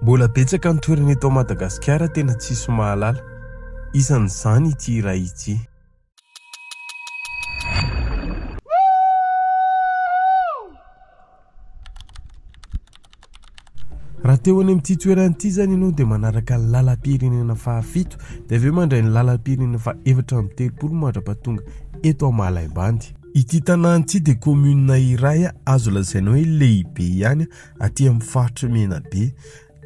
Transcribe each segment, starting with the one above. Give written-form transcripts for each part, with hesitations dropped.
Mbola betsaka ny toerana eto Madagasikara tena tsisy mahalala. Isan'izany ity iray ity. Raha te ho any amin'ity toerana ity izany ianao dia manaraka ny lalam-pirenena fahafito dia avy eo mandray ny lalam-pirenena faha-34 mandra-pahatonga eto Malaimbandy. Ity tanàna ity dia commune iray azo lazaina hoe lehibe ihany aty amin'ny faritry Menabe.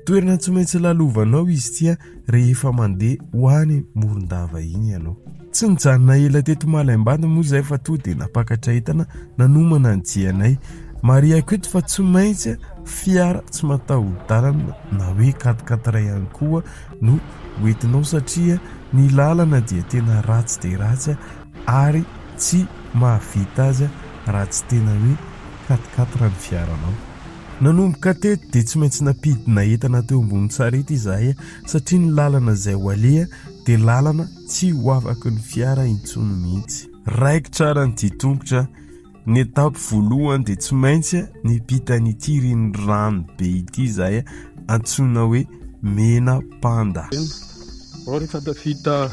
Toerana tsy maintsy lalovanao izy ity rehefa mandeha ho any Morondava iny ianao. Tsy nijanona ela teto Malaimbandy moa izahay fa tonga dia nampakatra entana nanomana ny dianay. Marihako eto fa tsy maintsy fiara tsy mataho-dalana na hoe quatre-quatre ihany koa no hoentinao satria ny lalana dia tena ratsy dia ratsy ary tsy mahavita azy raha tsy tena hoe quatre-quatre ny fiaranao. Nanomboka teto dia tsy maintsy nampidina entana teo ambony sarety izahay satria ny lalana izay ho aleha dia lalana tsy ho afaky ny fiara intsony mihitsy. Raikitra ary ny dian-tongotra, ny étape voalohany dia tsy maintsy niampita an'ity renirano be ity izahay antsoina hoe Mena Panda. Vao rehefa tafita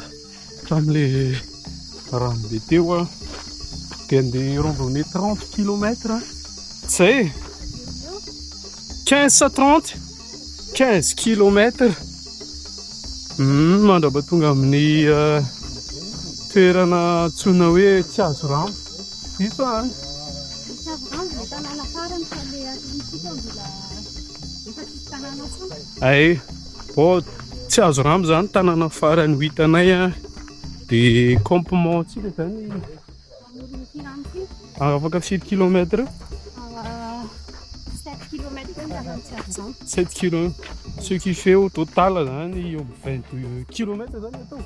tamin'ilay rano be teo aho dia andeha randonnée 30 kilomètres tsy zay e 15 sa 30 15 kilomètres mandrapa tonga amin'ny toerana antsoina hoe tsy azo rano diso aho an Tsy azo rano ilay tanàna farany fa ilay aty mbola efa tsisy tanàna intsony. Ay, bon tsy azo rano zany tanàna farany ho hitanay a dia campement tsika zany Amoron'ity rano ity. afaka firy kilomètre 7 kilomètres eo ny tanàna tsy azo rano. 7 kilomètres ce qui fait au total zany eo amin'ny 22 kilomètres zany atao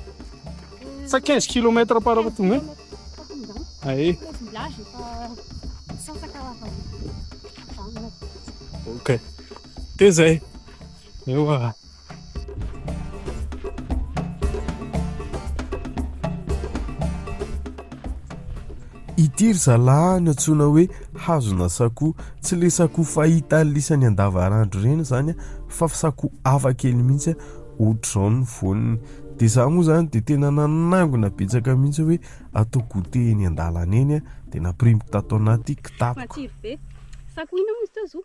sa 15 kilomètres par rapport tonga ay Village efa sasaka rano. ok dia zay eo a Ity ry zalahy no antsoina hoe hazona sakoa. Tsy ilay sakoa fahita lisany andavanandro ireny izany fa sakoa hafa kely mihitsy ohatr'izao ny voaniny. Dia izaho moa izany dia tena nanangona betsaka mihitsy hoe atao goûter eny an-dalana eny dia nampirimiko tato anaty kitapoko. Matsiro be. Sakoa inona moa izy teo zo?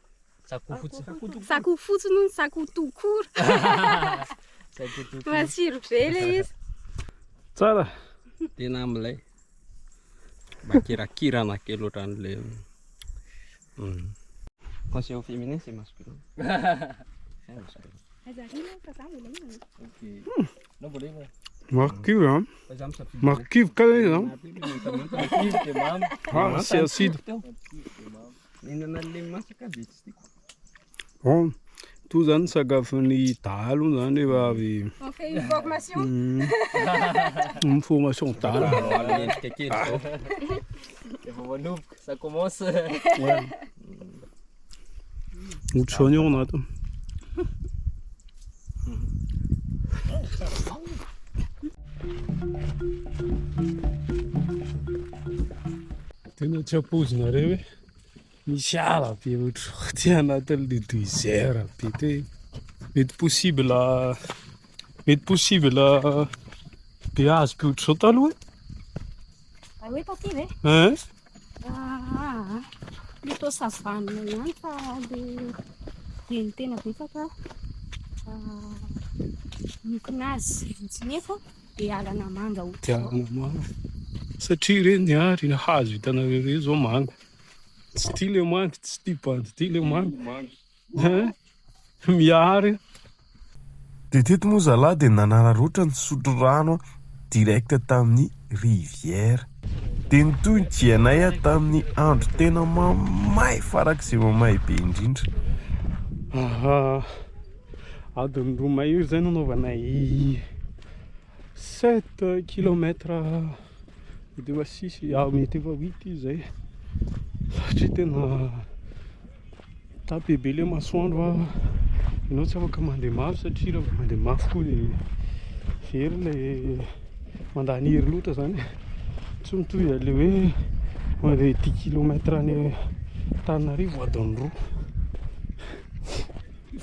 Sakoa fotsy. Sakoa fotsiny hono, sakoa tout court. Matsiro be ilay izy. Tsara. Tena milay. Makirakirana kely ohatran'le Quand c'est au féminin, c'est masculin. C'est masculin. Aiza ary iny fa za mbola iny. Ok. Non, mbola iny. Marikivy an. Fa za misafidy. Marikivy ka izy an. Marikivy dia mamy. Ah, c'est acide. Mihinana an'le masaka dia tsy tiako. Bon, toa zany sakafon'ny dahalo zany rehefa avy On fait une formation. Une formation dahalo. Mendrika kely zao. Efa manomboka, ça commence. Ouais. Ohatr'izao ny ao anatiny. Tena tsy ampoizinareo hoe misy ala be ohatr'izao aty anatin'ilay désert be ty. Mety possible mety possible be hazo be ohatr'izao taloha e. Ah hoe taty ve? Hein? Ah, plutôt savane ihany fa le dia ny tena betsaka miokona azy fotsiny nefa dia alana manga Dia ohatr'izao. alana manga. Satria ireny ary ny hazo hitanareo ireny izao manga. Tsy tia ilay manga, tsy tia bandy ity ilay manga. Hein? Miary. Dia teto moa zalahy dia nanararaotra nisotro rano direct tamin'ny rivière. Dia nitohy ny dianay tamin'ny andro tena mamay farak'izay mamay be indrindra. Aha, adiny roa mahery izay nanaovanay sept kilomètre mety efa six, ah, mety efa huit izy izay satria tena tapé be ilay masoandro a, ianao tsy afaka mandeha mafy satria raha vao mandeha mafy koa dia very ilay mandany hery loatra izany, tsy mitovy an'ilay hoe mandeha dix kilomètre any Antananarivo adiny roa.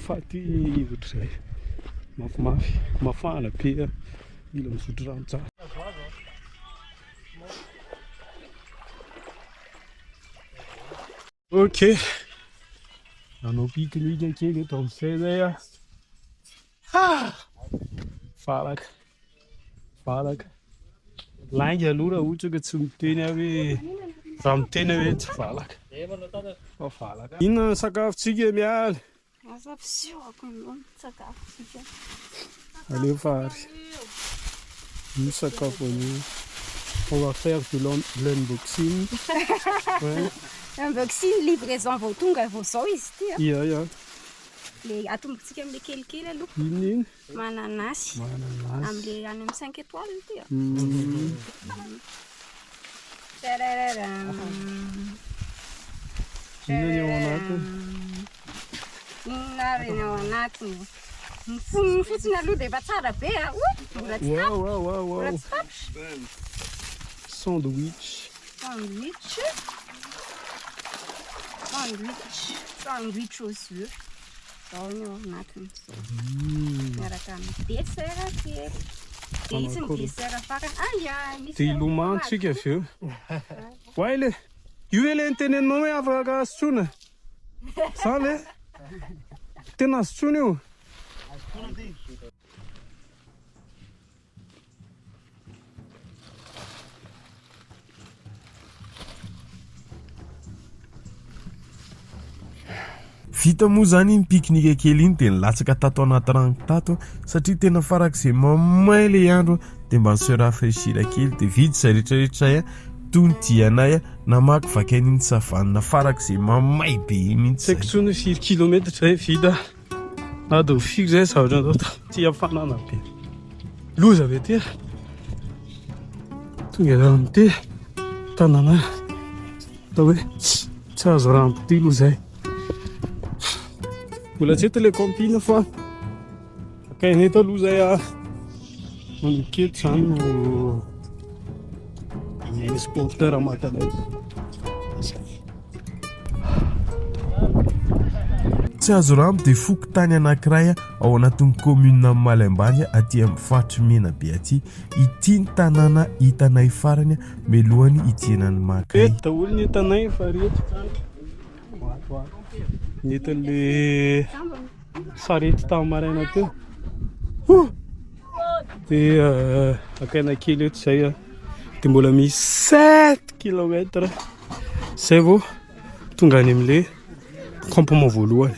mahafaty ohatr'izay. Mafimafy, mafana be, mila misotro rano tsara. Ok, nanao pique-nique kely eto amin'izay zay ah. Ah! Valaka, valaka. Lainga aloha raha ohatra ka tsy miteny aho hoe raha miteny aho hoe tsy valaka. Fa valaka. Inona ny sakafontsika mialy? Asa fisehoko aloha ny sakafontsika. Alefa ary. Io sakafo anio. On va faire de l'unboxing. Ouais. Unboxing livraison vao tonga vao zao izy ity a. Ia ia. Le atombotsika amin'le kelikely aloha. Inona iny? Mananasy. Mananasy. Amin'le any amin'ny 5 étoiles ity a. Mm. Tarararam. Inona ny ao anatiny? Inona ary ny ao anatiny? Ny fonony fotsiny aloha dia efa tsara be a. Oy, mbola tsy Wow, tapitra. wow, wow, Mbola wow. tsy tapitra. Sandwich. Sandwich. Sandwich. Sandwich aux œufs. Zao ny ao anatiny zao. Miaraka amin'ny dessert kely. Dia itsy ny dessert farany. Ah, ya, misy Dia hilomano tsika avy eo. Oay le. Io ve le niteneninao hoe afaka sotroina? Za le. Tena azo sotroina io. Vita moa izany iny pique-nique kely iny dia nilatsaka tato anaty rano tato satria tena farak'izay mamay ilay andro dia mba ni-se rafraîchir kely dia vita izay rehetra rehetra izay toy ny dianay namakivaky an'iny savane farak'izay mamay be iny mihitsy Tsy haiko intsony hoe firy kilomètre izay vita. Adiny firy izay zavatra natao taty hafanana be. Loza be ty. Tonga eto amin'ity tanàna atao hoe tsy azo rambo ity aloha izay. Mbola tsy eto ilay camping fa akaina eto aloha izay ah. Manomboka eto izany no misy porteur maka anay. Tsiazorambo dia fokontany anankiray ao anatin'ny kaominina Malaimbany aty amin'ny faritr'i Menabe aty. Ity ny tanàna hitanay farany mialohan'ny hidiran'i Makay. Reto daholo ny entanay fa reto ny entan'le sarety tamin'ny maraina teo. Huh! Dia akaina kely eto izay dia mbola misy 7 kilomètres izay vao tonga any amin'ilay campement voalohany.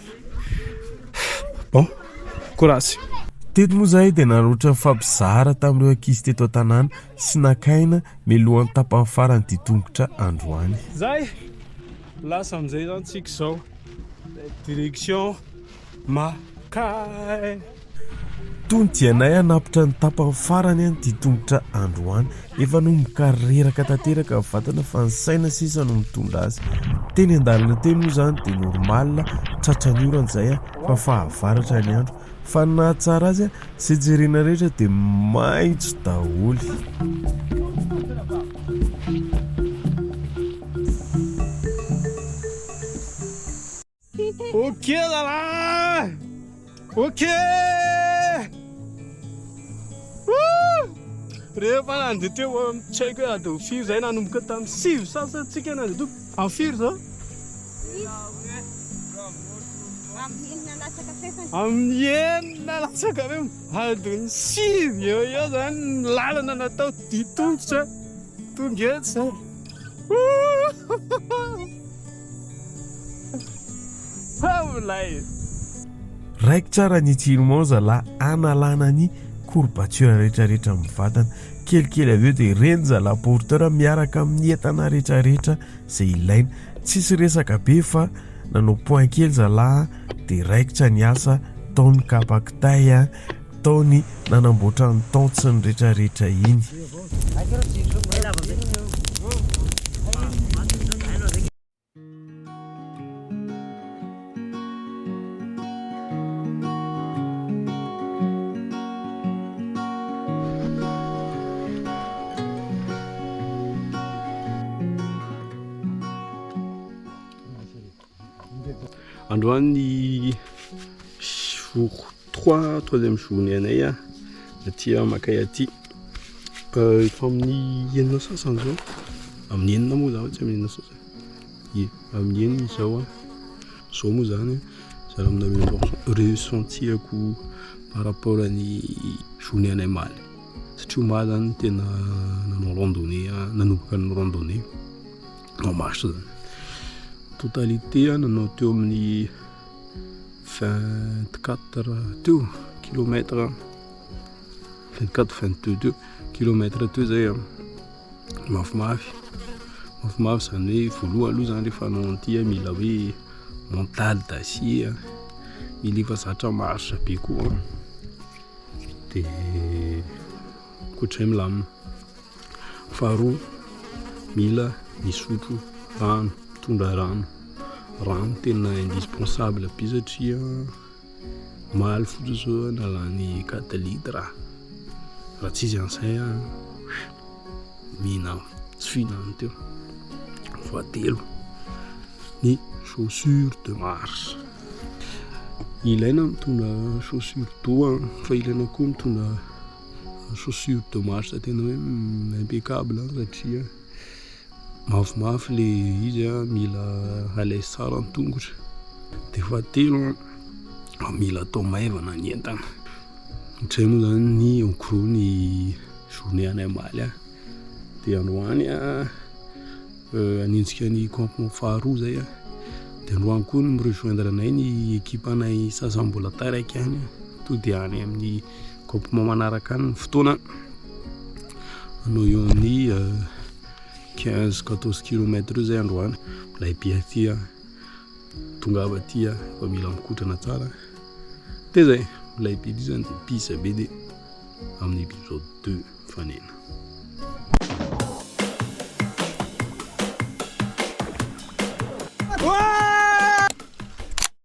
Bon, courage. Teto moa izahay dia naroatra nifampizara tamin'ireo ankizy teto an-tanàna sy nakaina mialohan'ny tapany farany dia tongotra androany. Zay! Lasa amin'izay izany tsika izao. Direction Makay. Tony dianay hanapitra ny tapany farany an'ity tongotra androany. Efa nomboka reraka tanteraka ny vatana fa ny saina sisa no mitondra azy. Teny an-dalana teny moa izany dia normal, tratran'ny orana izay fa fahavaratra ny andro. Fa ny nahatsara azy, izay jerena rehetra dia maitso daholo. Ok zalahy! Ok! Rehefa nandeha teo amin'ny tsy haiko hoe adin'ny firy izay nanomboka tamin'ny 9 sasany tsika nandeha teo. Amin'ny firy izao? Amin'ny enina latsaka fahefany. Adin'ny sivy eo eo izany ny lalana natao dia tongotra tonga eto izay. Raikitra raha ny étirement zalahy analana ny courbature rehetrarehetra amin'ny vatana. Kelikely avy eo dia ireny zalahy porteur miaraka amin'ny entana rehetrarehetra izay ilaina. Tsisy resaka be fa nanao point kely zalahy dia raikitra ny asa, tao ny kapa kitay, tao ny nanamboatra ny tente sy ny rehetrarehetra iny. Androany ny Jour 3, troisième journée anay aty Makay aty. Efa amin'ny enina sasany zao, amin'ny enina moa zany tsy amin'ny enina sasany, ie amin'ny enina izao. Zao moa zany zara aminareo ressenti-ako par rapport ny journée anay omaly, satria omaly zany tena nanao randonnée, nanomboka ny randonnée en marche zany. Totalité nanao teo amin'ny 24 teo kilomètre, 24 22 teo kilomètre teo zay. Mafimafy mafimafy zany hoe voalohany aloha zany rehefa hanao an'ity mila hoe mental d'acier, mila efa zatra marche be koa, de ankoatrizay milamina. Faharoa, mila misotro rano, mitondra rano, rano tena indispensable be satria omaly fotsiny zao nalany 4 litres, raha tsisy an'izay mihina tsy fihinana teo. Fahatelo, ny chaussure de marche, ilaina mitondra chaussure d'eau fa ilaina koa mitondra chaussure de marche tena hoe impeccable satria mafimafy le izy, mila à l'aise tsara ny tongotra. De fahatelo, mila atao maivana ny entana. Ohatrizay moa zany ny en gros ny journée anay omaly. De androany hanenjika ny campement faharoa zay. De androany koa no mi-rejoindre anay ny équipe anay sasany mbola taraiky any, to de any amin'ny campement manaraka any ny fotoana hanao eo amin'ny 15 14 kilomètres eo zay androany. Milay be aty, tonga avy aty fa mila mikotrana tsara. De zay, milay be ty zany, de pisa be, de amin'ny épisode 2 mifanena.